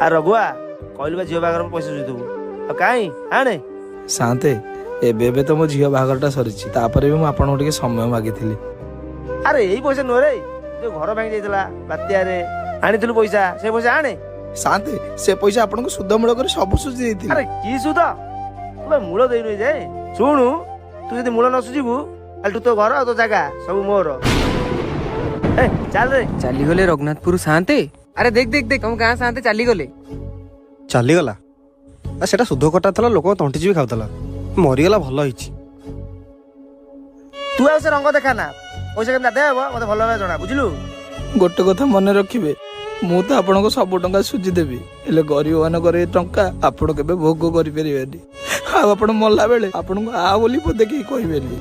ଆଉ ରଘୁଆ, କହିଲୁ ବା ଝିଅ ବାହାଘର ପଇସା ସୁଝିଦେବୁ, ଆଉ କାଇଁ ଆଣେ। ସାନ୍ତେ, ଏବେ ଏବେ ତ ମୋ ଝିଅ ବାହାଘରଟା ସରିଛି, ତାପରେ ବି ମୁଁ ଆପଣଙ୍କୁ ଟିକେ ସମୟ ମାଗିଥିଲି। ଆରେ, ଏଇ ପଇସା ନୁହେଁ ରେ, ଯୋଉ ଘର ଭାଙ୍ଗି ଯାଇଥିଲା ବାତ୍ୟାରେ ଆଣିଥିଲୁ ପଇସା, ସେ ପଇସା ଆଣେ। ସାନ୍ତେ, ସେ ପଇସା ଆପଣଙ୍କୁ ସୁଧ ମୂଳ କରି ସବୁ ସୁଝି ଦେଇଥିଲି। ଆରେ, କି ସୁଧ? ତୁ ବା ମୂଳ ଦେଇନୁ ଯେ। ଶୁଣୁ, ତୁ ଯଦି ମୂଳ ନ ସୁଝିବୁ, କାଲିଠୁ ତୋ ଘର ଆଉ ତୋ ଜାଗା ସବୁ ମୋର। ଏ ଚାଲ ରେ। ଚାଲିଗଲେ ରଘୁନାଥପୁର ସାନ୍ତେ। ଆରେ ଦେଖ ଦେଖ ଦେଖ, ତମ ଗାଁ ସାନ୍ତେ ଚାଲିଗଲେ। ଚାଲିଗଲା ଆ, ସେଟା ସୁଧ କଟା ଥିଲା, ଲୋକଙ୍କ ତଣ୍ଟି ଚିପି ଖାଉଥିଲା। ମରିଗଲା, ଭଲ ହେଇଛି। ତୁ ଆଉ ସେ ରଙ୍ଗ ଦେଖା ନା, ପଇସା କେମିତି ଆଦାୟ ହବ ମତେ ଭଲ ଭାବେ ଜଣା, ବୁଝିଲୁ? ଗୋଟେ କଥା ମନେ ରଖିବେ, ମୁଁ ତ ଆପଣଙ୍କ ସବୁ ଟଙ୍କା ସୁଝିଦେବି, ହେଲେ ଗରିବ ମାନଙ୍କର ଏ ଟଙ୍କା ଆପଣ କେବେ ଭୋଗ କରିପାରିବେନି। ଆଉ ଆପଣ ମଲା ବେଳେ ଆପଣଙ୍କୁ ଆ ବୋଲି ପଦେ କେହି କହିବେନି।